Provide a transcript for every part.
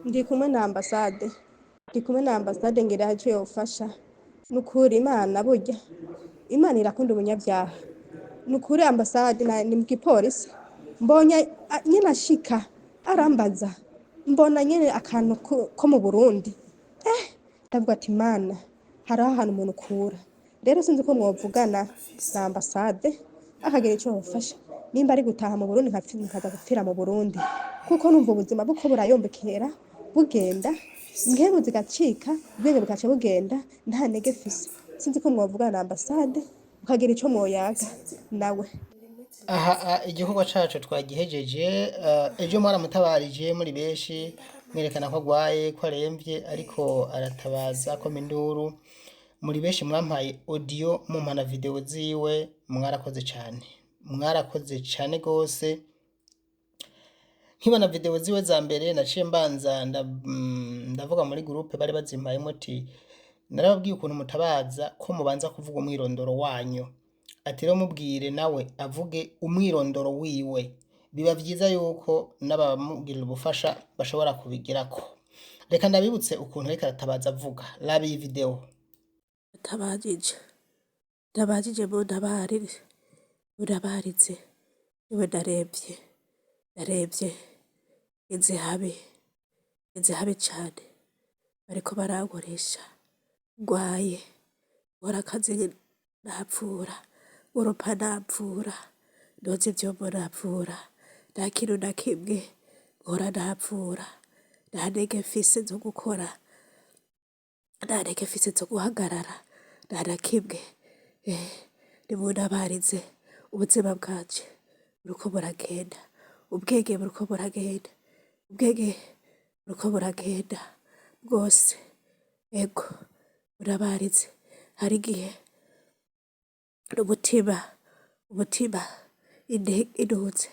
Ndi kumwe na ambasade, ndi kumwe na ambasade, ngira hari ico yofasha. Nukuri Imana, burya Imana irakunda umunyabyaha. Nukuri ambasade ni mu gipolisi mbonye nyene ashika arambaza, mbona nyene akantu ko mu Burundi, ndavuga ati: "Imana, hariho ahantu umuntu ukura." Rero sinzi ko mwovugana na ambasade akagira ico yofasha, nimba ari gutaha mu Burundi nkaza gupfira mu Burundi, kuko numva ubuzima buko burayombekera bugenda, impwemu zigacika, ubwenge bugaca bugenda, nta ntege mfise. Sinzi ko mwovugana na ambasade ukagira ico mwoyaga nawe. Aha igikorwa cacu twagihejeje. Ejo mwaramutabarije muri benshi, mwerekana ko agwaye, ko aremvye, ariko aratabaza akoma induru. Muri benshi mwampaye audio, mumpa na video ziwe. Mwarakoze cane, mwarakoze cane gose. Nkibona video ziwe za mbere, naciye mbanza ndavuga muri groupe bari bazimpayemo ati: "Narababwiye ukuntu mutabaza, ko mubanza kuvuga umwirondoro wanyu." Ati: "Rero mubwire nawe avuge umwirondoro wiwe, biba vyiza yuko n'abamugirira ubufasha bashobora kubigirako." Reka ndabibutse ukuntu ariko aratabaza avuga. Raba iyi video. Ntabajije, ntabajije, muntabarire, muntabarize. Yewe, ndaremvye, ndaremvye, ngeze habi, ngeze habi cane. Bariko barankoresha, ngwaye, nkora akazi napfura, nkoropa napfura, noza ivyombo napfura, nta kintu na kimwe nkora napfura, nta ntege mfise zo gukora, nta ntege mfise zo guhagarara, nta na kimwe. Nimuntabarize, ubuzima bwanje buriko buragenda, ubwenge buriko buragenda, ubwenge buriko buragenda bwose. Ego, muntabarize. Hari igihe n'umutima, umutima intuze,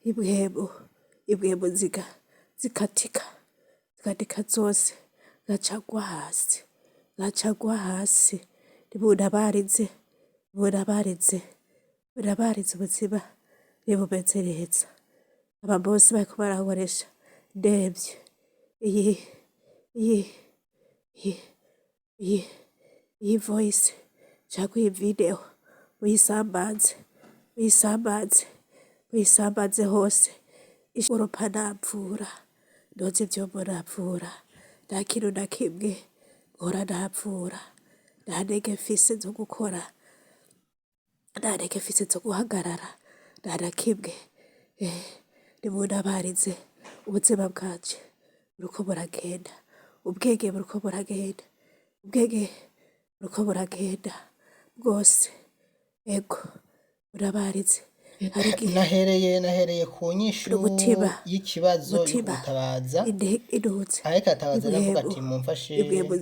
impwemu, impwemu zikatika, zikatika zose, nkaca ngwa hasi, nkaca ngwa hasi. Nimuntabarize, muntabarize, muntabarize, ubuzima ntibumeze neza. Aba bose bariko barankoresha, ndemvye. Iyi voice canke iyi video muyisambaze, muyisambaze, muyisambaze hose. Nkoropa napfura, noza ivyombo napfura, nta kintu na kimwe nkora napfura, nta ntege mfise zo gukora, nta ntege mfise zo guhagarara, nta na kimwe. Nimuntabarize, ubuzima bwanje buriko buragenda, ubwenge buriko buragenda, ubwenge buriko buragenda bwose. Ego, muntabarize. Hari igihe Nahereye ku nyishu n'umutima, y'ikibazo yo umutima gutabaza. Intuze, Ariko aratabaza aravuga impwemu, ati: "Mumfashe." impwemu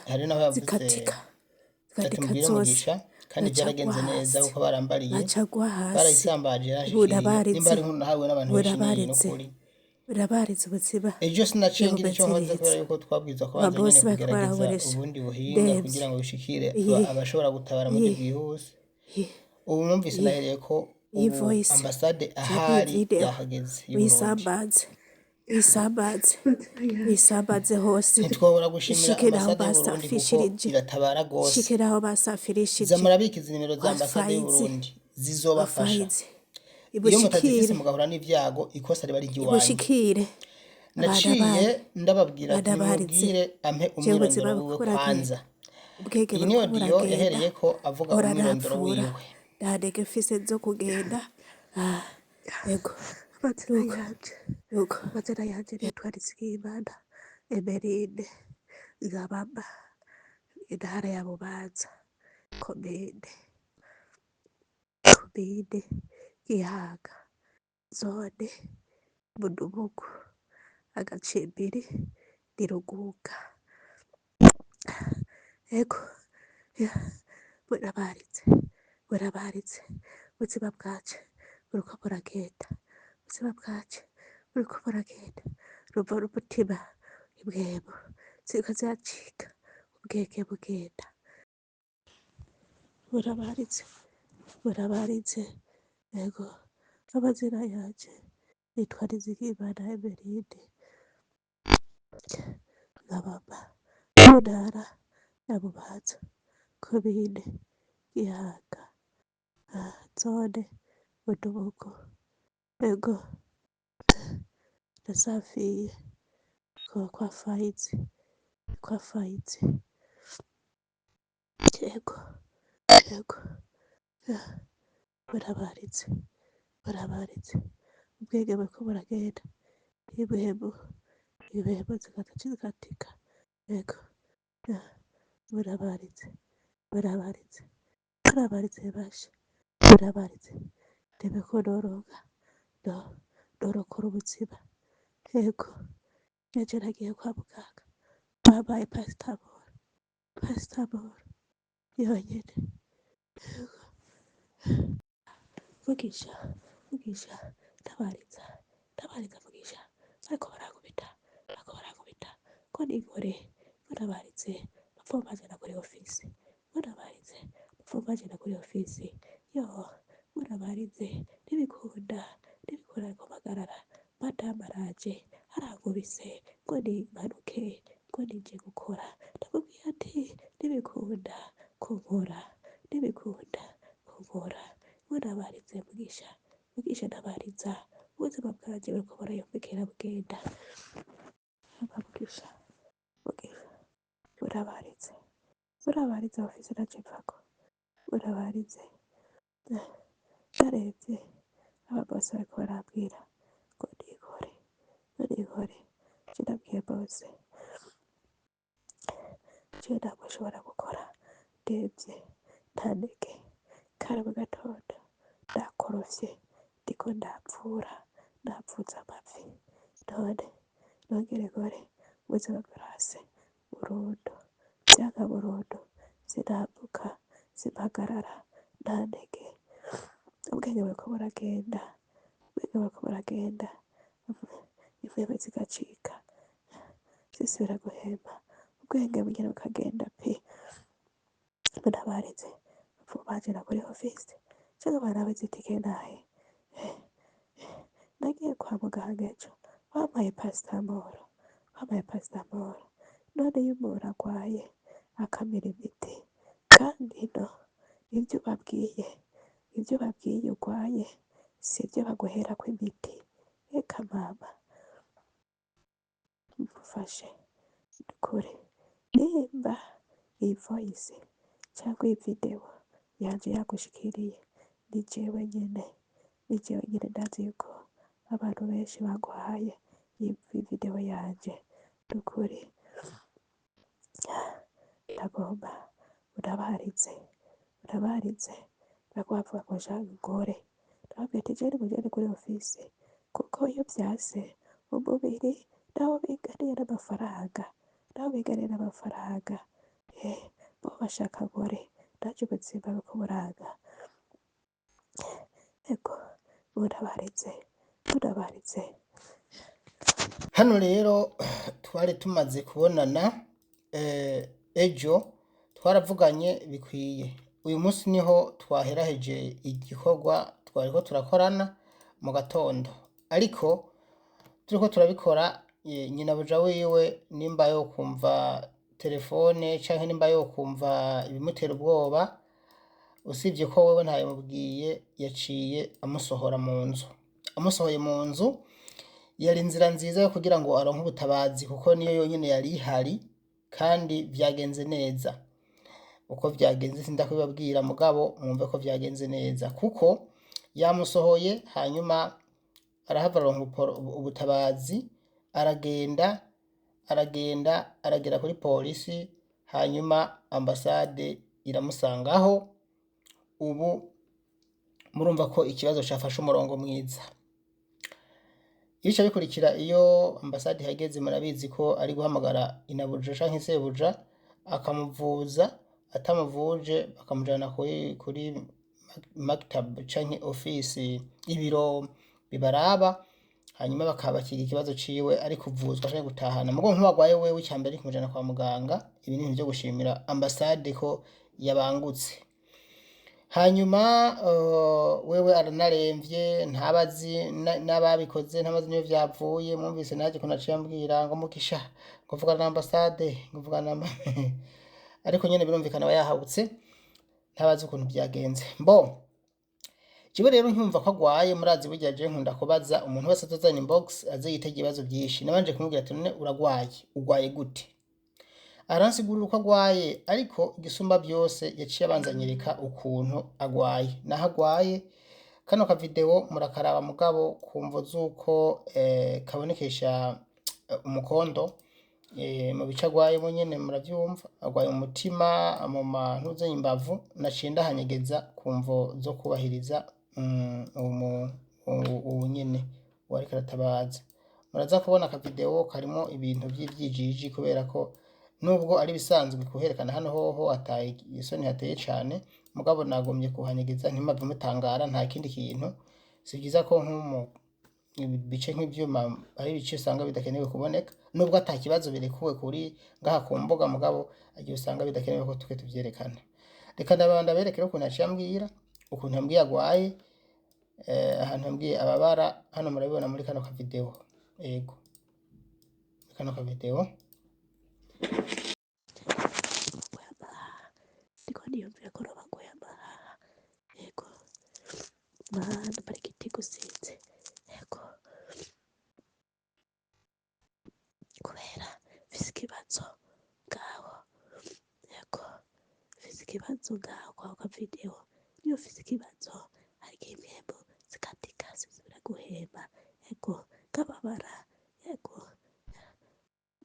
Hari naho yavuze zikatika, ati: zikatika "Mubwire zose, Mugisha." Kandi nkaca ngwa byaragenze neza hasi, kuko barambariye, nkaca ngwa hasi. barayisambaje, yarashikiriye. Nimba Muntabarize, ari inkuru nahawe n'abantu benshi, niyi muntabarize, n'ukuri. Muntabarize, ubuzima Ejo sinaciye ngira ico ntibumeze nkoze kubera neza. yuko twabwirizwa Aba kubanza bose nyene bariko kugerageza barankoresha, ubundi buhinga ndemvye. kugira ngo bishikire abashobora gutabara mu buryo bwihuse. Ubu numvise nahereye ko Iyi ubu voice ambasade canke iyi ahari video yahageze y'Uburundi. muyisambaze, muyisambaze, muyisambaze hose, Ntitwobora gushimira ishike naho ambasade y'Uburundi kuko basafishirije, iratabara gose. ishike naho basafirishije. Za murabika izi nimero za ambasade Wafayize, y'Uburundi, zizobafasha. wafayize, Iyo mutazifise imushikire, mugahura n'ivyago, ikosa riba ari iry'iwanyu. Imushikire abana Naciye banyu, ndababwira ati: bantabarize. "Nimubwire ampe Jewe ubuzima umwirondoro buriko wiwe buragenda, kwanza." ubwenge Iyi ni buriko audio buragenda, yahereyeko avuga mpora umwirondoro napfura, wiwe. Nta ntege mfise zo kugenda. Ego. Amazina Nuko, yanje, nuko. amazina yanje nitwa Nizigiyimana Emeline, nkababa intara ya Bubanza, komine Gihanga, zone Mudubugu, agacimbiri ni Rugunga. Ego, murabaritse, murabaritse, ubuzima bwanje buriko buragenda, ubuzima bwanje buriko buragenda. Rumva n'umutima, impwemu ziriko ziracika, ubwenge bugenda. Murabaritse, murabaritse. Ego, amazina yanje nitwa Nizigiyimana Emeline. Nkababa mu ntara ya Bubanza, komine Gihanga, zone Mudubugu. Ego ndasafiye kwa Fayizi, kwa Fayizi. Ego, ego, murabaritse, murabaritse. Ubwenge buriko buragenda, impwemu, impwemu zigaca zikatika. Ego, murabaritse, murabaritse, murabaritse basha, murabaritse. Ndebe ko noronka, norokora ubuzima. Ego, ejo nagiye kwa muganga, bampaye pasitamoro, pasitamoro yonyene. Ego, Mugisha, Mugisha, ntabariza, ntabariza Mugisha, bariko barankubita, bariko barankubita, ngo ninkore, ngo ntabaritse, bapfuma banjana kuri ofisi, ngo ntabaritse, bapfuma banjana kuri ofisi, yoo, ngo ntabaritse, ntibikunda, ntibikunda ariko mpagarara, madamu araje, arankubise, ngo nimanuke, ngo nije gukora, ndamubwiye ati ntibikunda kunkora, ntibikunda kunkora, ngo ntabaritse Mugisha, Mugisha ntabariza, ubuzima bwanje buriko burayomekera bugenda. Hama Mugisha, Mugisha, murabaritse, murabaritse ofisi naje mvako, murabaritse. Ndarebye ababosi bariko barambwira ngo nikore, ngo nikore, je ndabwiye bose, jewe ntabwo nshobora gukora, ndemvye, nta ntege, kare mu gatondo nakorofye, ndiko ndapfura, napfutse amavi, none nongere nkore, ubuzima burase burundu, vyanka burundu, sinambuka, simpagarara, nta ntege, ubwenge buriko buragenda, ubwenge buriko buragenda, impwemu zigacika, zisubira guhema, ubwenge bugenda bukagenda pe. Murabaritse, bapfuma banjana kuri ofisi, canke barabe itike ntahe. Nagiye kwa muganga ejo, bampaye pasitamoro, bampaye pasitamoro. None iyo umuntu agwaye akamira imiti, kandi no ivyo ubabwiye, ivyo ubabwiye urwaye sivyo baguherako imiti. Eka mama, mufashe nukuri, nimba iyi voice canke iyi video yanje yagushikiriye, ni jewe nyene, ni jewe nyene ndazi yuko abantu benshi baguhaye iyi video yanje, nukuri ndagomba untabarize, untabarize, bariko bavuga ngo nshaka ngore, ndababwira ati jewe nimujane kuri ofisi, kuko iyo vyanse umubiri naho binganiye n'amafaranga, naho binganiye n'amafaranga, bo bashaka ngore, nanje ubuzima buriko buranka. Ego, muntabarize, muntabarize. Hano rero twari tumaze kubonana ejo twaravuganye bikwiye. Uyu munsi niho twaheraheje igikorwa twariko turakorana mu gatondo, ariko turiko turabikora nyinabuja wiwe nimba yokumva telefone canke nimba yokumva ibimutera ubwoba, usibye ko wewe ntayamubwiye, yaciye amusohora mu nzu. Amusohoye mu nzu yari inzira nziza yo kugira ngo aronke ubutabazi, kuko niyo yonyene yari ihari kandi vyagenze neza. Uko vyagenze sindakubibabwira, mugabo mwumve ko vyagenze neza, kuko yamusohoye hanyuma arahava aronka ubutabazi, aragenda aragenda aragera kuri polisi, hanyuma ambasade iramusangaho. Ubu murumva ko ikibazo cafashe umurongo mwiza. Ibica bikurikira iyo ambasade ihageze, murabizi ko ari guhamagara inabuja canke sebuja akamuvuza, atamuvuje bakamujana kuri maktab canke ofisi, ibiro bibaraba, hanyuma bakabakiga ikibazo ciwe ari kuvuzwa canke gutahana. Mugo nk'uwagwaye wewe, icambere ni kumujana kwa muganga. Ibi ni ibintu vyo gushimira ambasade ko yabangutse. Hanyuma wewe aranaremvye, ntabazi n'ababikoze, ntabazi niyo vyavuye. Mwumvise naje ko naciye ambwira ngo Mugisha ngo Ngo vugana na ambasade, ngo vugana na ariko nyene birumvikana aba yahabutse, ntabazi ukuntu vyagenze. Mbo jewe rero nkyumva ko agwaye, murazi burya je nkunda kubaza umuntu wese atazana inbox aze yitege ibibazo vyinshi. Nabanje kumubwira ati none uragwaye, ugwaye gute? Aransigurira uko agwaye, ariko igisumba byose yaciye abanza anyereka ukuntu agwaye naho agwaye. Kano ka video murakaraba mugabo kumvo z'uko kabonekesha umukondo mu bice agwayemo nyene muravyumva, agwaye umutima, mu mantuze, imbavu. Naciye ndahanyegeza kumvo zo kubahiriza uwu nyene uwariko aratabaza. Muraza kubona aka video karimo ibintu vy'ivyijiji, kubera ko nubwo ari bisanzwe kuherekana hano hoho ata isoni hateye cane, mugabo nagomye kuhanyegeza ntimave mutangara. Nta kindi kintu, si vyiza ko nk'umu ibice nk'ivyuma ari ibice usanga bidakenewe kuboneka, nubwo ata kibazo birekuwe kuri ngaha ku mbuga, mugabo agiye usanga bidakenewe ko twe tuvyerekana. Reka ndabanda ndabereke ukuntu yaciye ambwira, ukuntu yambwiye agwaye, ahantu yambwiye ababara. Hano murabibona muri kano ka video. Yego, kano ka video. Nguye amahaha, ndiko niyumvira ko noba nguye amahaha. Yego, amahaha ndumva igiti gusinze. Yego, kubera mfise ikibazo ngaho. Yego, mfise ikibazo ngaho kwa ka video. Niyo mfise ikibazo, hari igihe impwemu zikatika zisubira guhema. Yego, nkababara. Yego,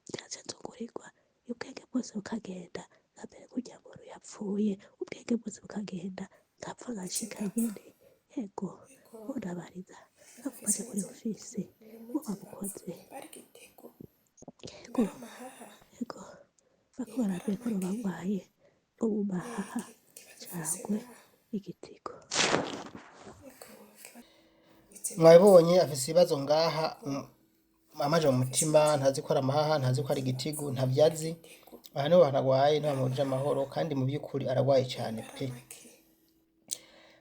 nkaca nzungurirwa, ubwenge bwose bukagenda, nkamera kurya muntu yapfuye, ubwenge bwose bukagenda, nkapfa nkashika nyene. Yego, muntabariza nkamufashe kuri ofisi muba mukoze. Yego, yego, bariko barambwira ko noba ngwaye nko mu mahaha cangwe igitigu. Mwabibonye, afise ibibazo ngaha, amaje mu mutima, ntazi ko ari amahaha, ntazi ko ari igitigu, ntavyazi. Aha niho hantu agwaye, niho hamubujije amahoro, kandi mu by'ukuri aragwaye cane pe.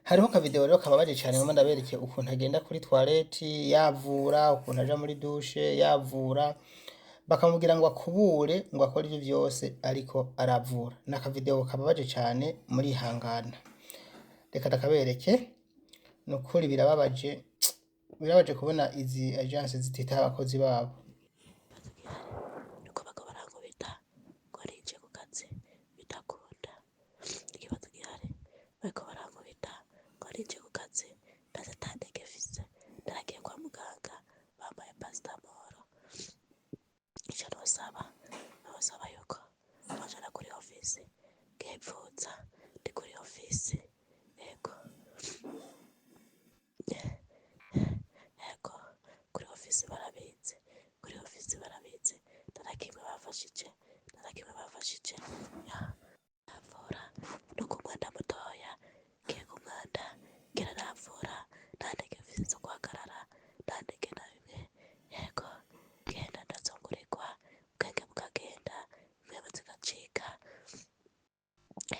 Hariho akavideo rero kababaje cane, ngomba ndabereke ukuntu agenda kuri toilette yavura, ukuntu aja muri douche yavura, bakamubwira ngo akubure, ngo akore ivyo vyose ariko aravura. Ni akavideo kababaje cane, murihangana, reka ndakabereke. Ni ukuri birababaje, birababaje kubona izi agence zititaho abakozi babo. Ikibazo gihari nuko bariko barankubita ngo ninje ku kazi bidakunda. Ikibazo gihari, bariko barankubita ngo ninje ku kazi ndaza ata ntege mfise. Naragiye kwa muganga bampaye paracetamol. Ico nosaba, nosaba yuko bonjana kuri ofisi nkivuza ndi kuri ofisi. Yego, yego, kuri ofisi barabizi, kuri ofisi barabizi, nta na kimwe bafashije, nta na kimwe bafashije. Ya, navura no ku mwanda mutoya, ngiye ku mwanda ngira navura, nta ntege mfise zo guhagarara, nta ntege na bimwe. Yego, ngenda ndazungurirwa, ubwenge bukagenda, impwemu zigacika.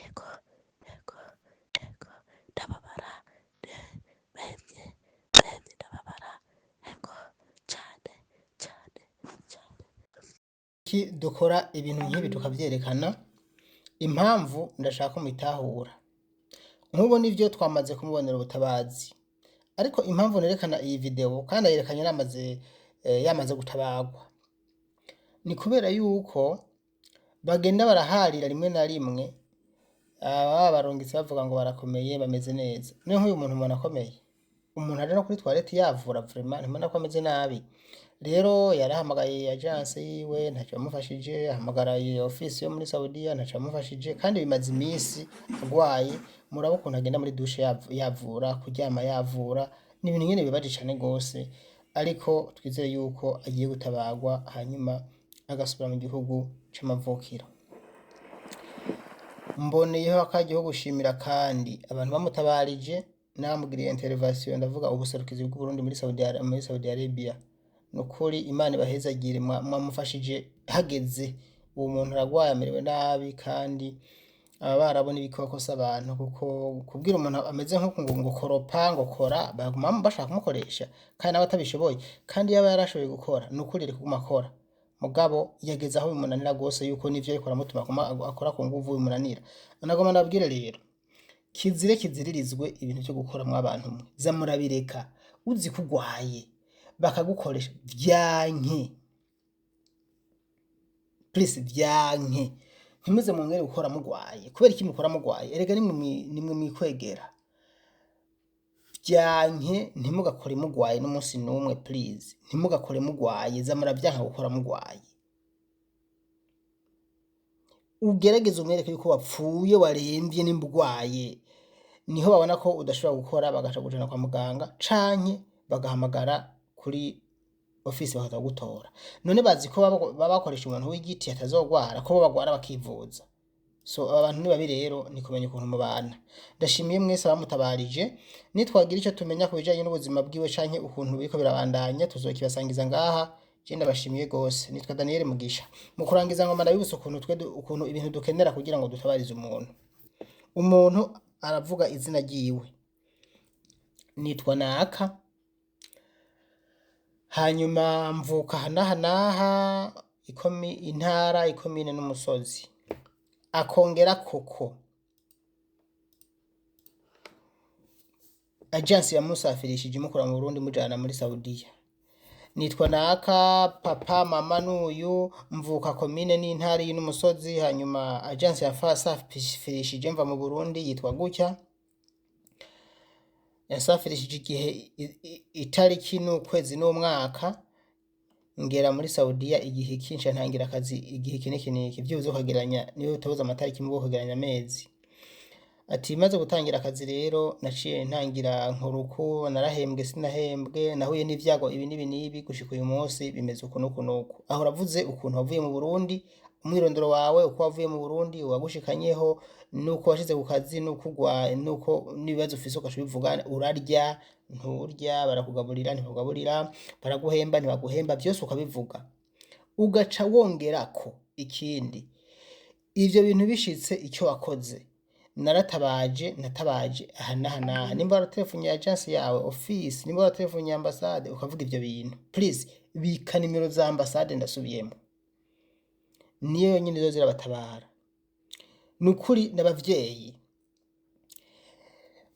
Yego, yego, yego, ndababara, mpemye, mpemye ndababara. Yego, cane, cane, cane. Ki dukora ibintu nk'ibi tukavyerekana? Impamvu ndashaka ko mubitahura. Nk'ubu nivyo twamaze kumubonera ubutabazi, ariko impamvu nerekana iyi video kandi ayerekanye yamaze gutabarwa, ni kubera yuko bagenda baraharira rimwe na rimwe aba barungitse bavuga ngo barakomeye, bameze neza. Niyo nk'uyu muntu umuntu akomeye, umuntu aja no kuri toilette yavura, vraiment ntimubona ko ameze nabi. Rero yarahamagaye agence yiwe, ntacyo yamufashije, ahamagara office yo muri Saudiya, ntaco yamufashije, kandi bimaze iminsi agwaye. Muraba ukuntu agenda muri douche yavura, kuryama yavura, ni ibintu nyene bibabaje cane gose, ariko twizere yuko agiye gutabarwa hanyuma agasubira mu gihugu c'amavukiro. Mboneyeho akaryo ko gushimira kandi abantu bamutabarije n'abamugiriye intervention, ndavuga ubuserukizi bw'Uburundi muri Saudi Arabia. Nukuri Imana ibahezagire, mwamufashije hageze. Uwo muntu aragwaye, amerewe nabi, kandi aba barabona ibikoko si abantu, kuko kubwira umuntu ameze nk'uku ngo koropa, ngo kora, baguma bashaka kumukoresha kandi nawe atabishoboye. Kandi yaba yarashoboye gukora, nukuri yari kuguma akora. Mugabo yageze aho bimunanira gose, yuko nivyo ariko aramutuma akora ku nguvu bimunanira. Nagomba ndababwire rero, kizire kiziririzwe ibintu vyo gukoramwo abantu mwe, za murabireka. Uzi ko ugwaye bakagukoresha, vyanke please, vyanke. Ntimuze mwongere gukora mugwaye. Kubera iki mukora mugwaye? Erega nimwe mwikwegera. Vyanke, ntimugakore mugwaye n'umunsi n'umwe, please. Ntimugakore mugwaye, za muravyanka gukora mugwaye. Ugerageze umwereke yuko wapfuye, waremvye. Nimba ugwaye, niho babona ko udashobora gukora, bagaca kujana kwa muganga canke bagahamagara kuri ofisi bakaza kugutora. None bazi ko baba bakoresha umuntu w'igiti atazogwara, ko bo bagwara bakivuza? So aba bantu ni babi rero, ni kumenya ukuntu mubana. Ndashimiye mwese abamutabarije. Nitwagira ico tumenya ku bijanye n'ubuzima bwiwe canke ukuntu biriko birabandanya, tuzokibasangiza ngaha. Je ndabashimiye gose, nitwa Daniel Mugisha. Mu kurangiza, ngoma ndabibutsa ukuntu twe ukuntu ibintu dukenera kugira ngo dutabarize umuntu. Umuntu aravuga izina ryiwe: nitwa naka, hanyuma mvuka aha n'aha n'aha, ikomi, intara, ikomine n'umusozi. Akongera koko agence yamusafirishije imukura mu Burundi imujana muri Saudiya: nitwa naka, papa mama nuyu, mvuka komine n'intara iyi n'umusozi, hanyuma agence yasafirishije mva mu Burundi yitwa gutya, yasafirishije igihe itariki n'ukwezi n'umwaka, ngera muri Saudiya igihe iki, nca ntangira akazi igihe iki n'iki n'iki. Vyibuze ukageranya, niba utabuze amatariki mubo ukageranya amezi. Ati maze gutangira akazi rero, naciye ntangira nkoruku, narahembwe, sinahembwe, nahuye n'ivyago ibi n'ibi n'ibi, gushika uyu munsi bimeze uku n'uku n'uku. Aho uravuze ukuntu wavuye mu Burundi, umwirondoro wawe, uko wavuye mu Burundi, uwagushikanyeho, nuko washize ku kazi, nuko ugwaye, nuko n'ibibazo ufise ugaca ubivuga: urarya, nturya, barakugaburira, ntibakugaburira, baraguhemba, ntibaguhemba, vyose ukabivuga. Ugaca wongerako ikindi: ivyo bintu bishitse icyo wakoze, naratabaje, natabaje aha n'aha n'aha, nimba waratelefonye agence yawe, office, nimba waratelefonye ambasade, ukavuga ivyo bintu. Please bika nimero za ambasade, ndasubiyemo, niyo yonyene izoza irabatabara. Ni ukuri n'abavyeyi,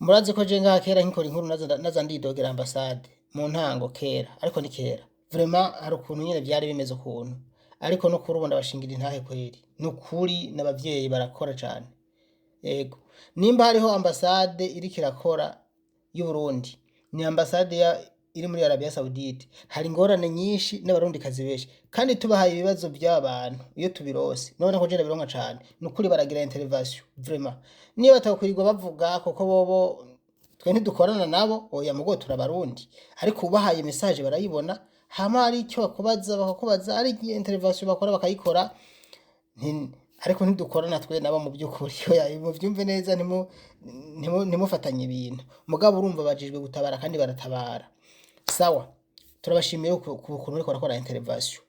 murazi ko je ngaha kera nkikora inkuru naza ndidogera ambasade mu ntango kera, ariko ni kera vraiment, hari ukuntu nyene vyari bimeze ukuntu, ariko no kuri ubu ndabashingira intahe kweri. Ni ukuri n'abavyeyi, barakora cane. Yego, nimba hariho ambasade iriko irakora y'u Burundi, ni ambasade iri muri Arabia Saudite. Hari ingorane nyinshi n'abarundikazi benshi, kandi tubahaye ibibazo by'aba bantu iyo tubirose, none ko je ndabironka cane, ni ukuri baragira intervention vraiment. Niyo batakwirirwa bavuga, kuko bobo twe ntidukorana nabo, oya, mugo turabarundi, ariko ubahaye message barayibona, hama hari icyo bakubaza bakakubaza, ari intervention bakora bakayikora. Ariko ntidukorana twe nabo mu by'ukuri, oya, muvyumve neza, ntimufatanye ibintu. Mugabo urumva bajejwe gutabara kandi baratabara. Sawa, turabashimiye ku kuntu muriko barakora intervention.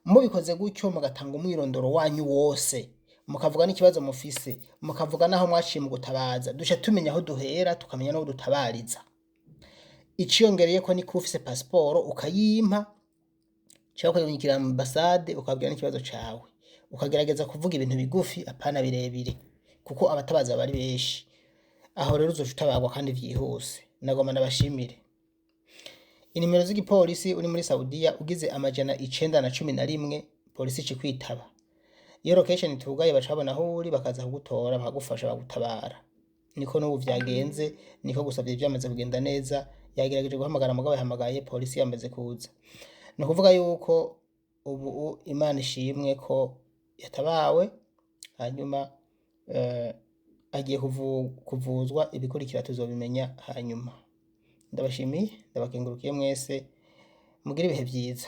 Mubikoze gutyo, mugatanga umwirondoro wanyu wose, mukavuga n'ikibazo mufise, mukavuga n'aho mwaciye mu gutabaza, duca tumenya aho duhera, tukamenya n'aho dutabariza. Iciyongereyeko ni kuba ufise pasiporo ukayimpa, canke ukayungikira ambasade, ukabwira n'ikibazo cawe, ukagerageza kuvuga ibintu bigufi, apana birebire, kuko abatabaza baba ari benshi. Aho rero uzoca utabarwa kandi vyihuse. Nagomba ndabashimire. Inimero z'igipolisi uri muri Saudiya, ugize 911, polisi ica ikwitaba. Iyo location itugaye, baca babona aho uri, bakaza kugutora, bakagufasha, bagutabara. Niko n'ubu vyagenze, niko gusa vyari vyamaze kugenda neza. Yagerageje guhamagara, mugabo yahamagaye polisi yamaze kuza. Ni ukuvuga yuko ubu Imana ishimwe ko yatabawe, hanyuma agiye kuvuzwa. Ibikurikira tuzobimenya hanyuma. Ndabashimiye, ndabakengurukiye mwese, mugire ibihe vyiza.